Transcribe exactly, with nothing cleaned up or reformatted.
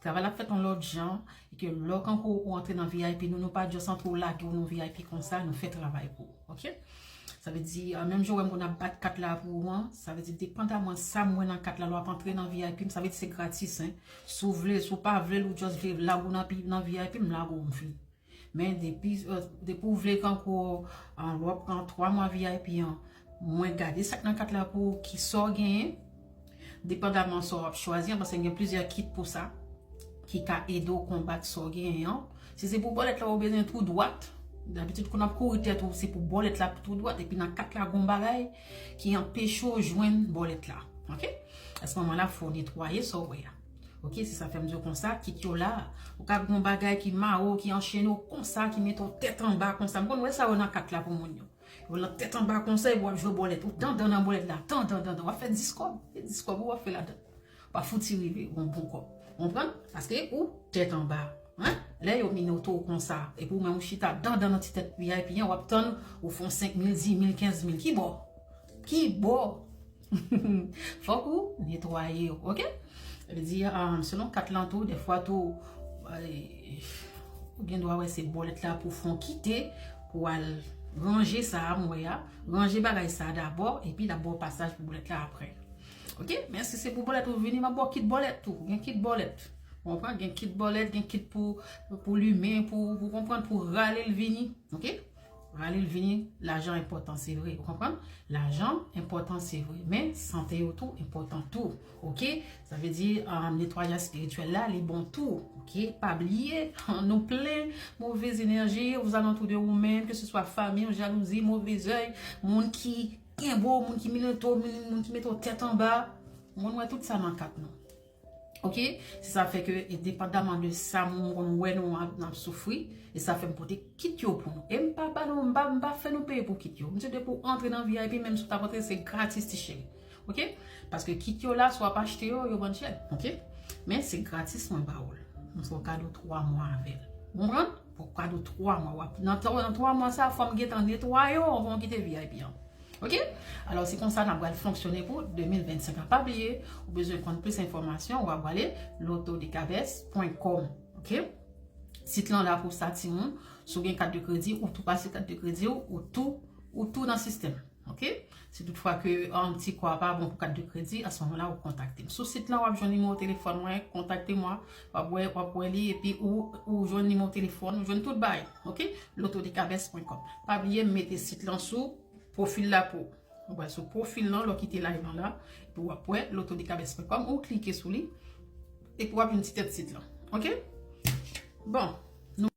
Travay la ap fèt yon lòt jan, e ke lè kankou ou antre nan V I P, nou, nou pa just antre ou lage ou nan V I P konsa, nou fè travay pou ou, ok? Sa vle di, ah, menm jan ou wè m konn ap bat kat la pou ou an, sa vle di, depandaman sa m wè nan kat la, lè w ap antre nan V I P, sa vle di se gratis, en. Si w vle, si w pa vle l, ou just vle lage ou nan pi-, nan V I P, m lage ou, m fini. Men depi, euh, depi w vle kankou, euh, lè w ap pran twa mwa V I P an, mwen gade sa k nan kat la pou ou, ki sa w genyen, depandaman sa w ap chwazi an, paske gen plizyè kit pou sa, ki ka ede w konbat sa w genyen an. Si se pou bòlèt la ou bezwen tou dwat, dabitid konn ap kouri tèt ou, se pou bòlèt la tou dwat, epi nan kat la gon bagay ki anpeche w jwenn bòlèt la. Ok? Asemoman la, fò w netwaye sa w wè a. Ok, se sa fè m di w konsa, kit yo la, ou ka gon bagay ki mare w, ki anchene w konsa, ki mete w tèt anba konsa. M konn wè sa yo nan kat la pou moun yo. Yo lan tèt anba konsa, epi w ap jwe bòlèt. Ou dandan nan bòlèt la, dandan, dandan. W ap fè dis kòb, e dis kòb ou w ap fè ladan. W ap fouti rive, yon bon kòb. Konprann? Paske ou tèt anba. Hein? Lè yo minote w konsa, epi ou menm ou chita dandan nan ti tèt V I P an, w ap tann, ou fè yon senk mil, dis mil, kenz mil. Ki bò? Ki bò? Fòk ou netwaye yo, ok? Sa vle di, um, selon kat lan tou, dèfwa tou, eh, ou gen dwa wè se bòlèt la pou fon kite, pou al ranje sa a m wè a, ranje bagay sa a dabò, epi l ap ba w pasaj pou bòlèt la apre. Ok? Men si se pou bòlèt ou vini, m ap ba w kit bòlèt tou. Gen kit bòlèt. Ou konprann? Gen kit bòlèt, gen kit pou, pou limen, pou, pou konprann, pou rale l vini. Ok? Rale l vini, lajan enpòtan, se vre. Ou konprann? Lajan enpòtan, se vre. Men sante yo tou enpòtan tou. Ok? Sa vle di, um, netwayaj espirityèl la, li bon tou. Ok? Pa bliye, nou plen movez enèji ozalantou de ou menm, ke se swa fanmi, jalouzi, move zèy, moun ki kenbe w, moun ki minote w, moun, moun ki mete w tèt anba. Moun wè tout sa nan kat nou. Ok? Se sa fè ke, e depandaman de sa moun konn wè nou ap, n ap soufri, e sa fè m pote kit yo pou nou. E m pa ba nou, m pa, m pa fè nou peye pou kit yo. M di depi w antre nan V I P, menm si w t ap antre, se gratis, ti cheri. Ok? Paske kit yo la, si w ap achte yo, yo vann chè. Ok? Men se gratis mwen ba ou l. M fè w kado twa mwa avè l. Ou konprann? Fè w kado twa mwa. W ap, nan, nan twa mwa sa, fò m gentan netwaye w anvan w kite V I P an. Ok? Alò, se konsa n ap pral fonksyone pou de mil vennsenk la. Pa bliye, ou bezwen konn plis enfòmasyon, w ap prale lotodekabès pwen kòm. Ok? Sit lan la pou sa, timoun. Si w gen kat de kredi, ou tou pase kat de kredi w, ou tou, ou tou nan sistèm. Ok? Si toutfwa ke, um, ti kò a pa bon pou kat de kredi, a se moman la, ou kontakte m. Sou sit lan, w ap jwenn nimewo telefòn mwen, kontakte mwen, w ap wè, w ap wè li, epi ou, ou jwenn nimewo telefòn, ou jwenn tout bagay. Ok? Lotodekabès pwen kòm. Pa bliye, m mete sit lan sou pwofil la pou ou. Ou pral sou pwofil lan, lè w kite live lan la, epi w ap wè lotodekabès pwen kòm, ou klike sou li, epi w ap jwenn ti tèt sit lan. Ok? Bon,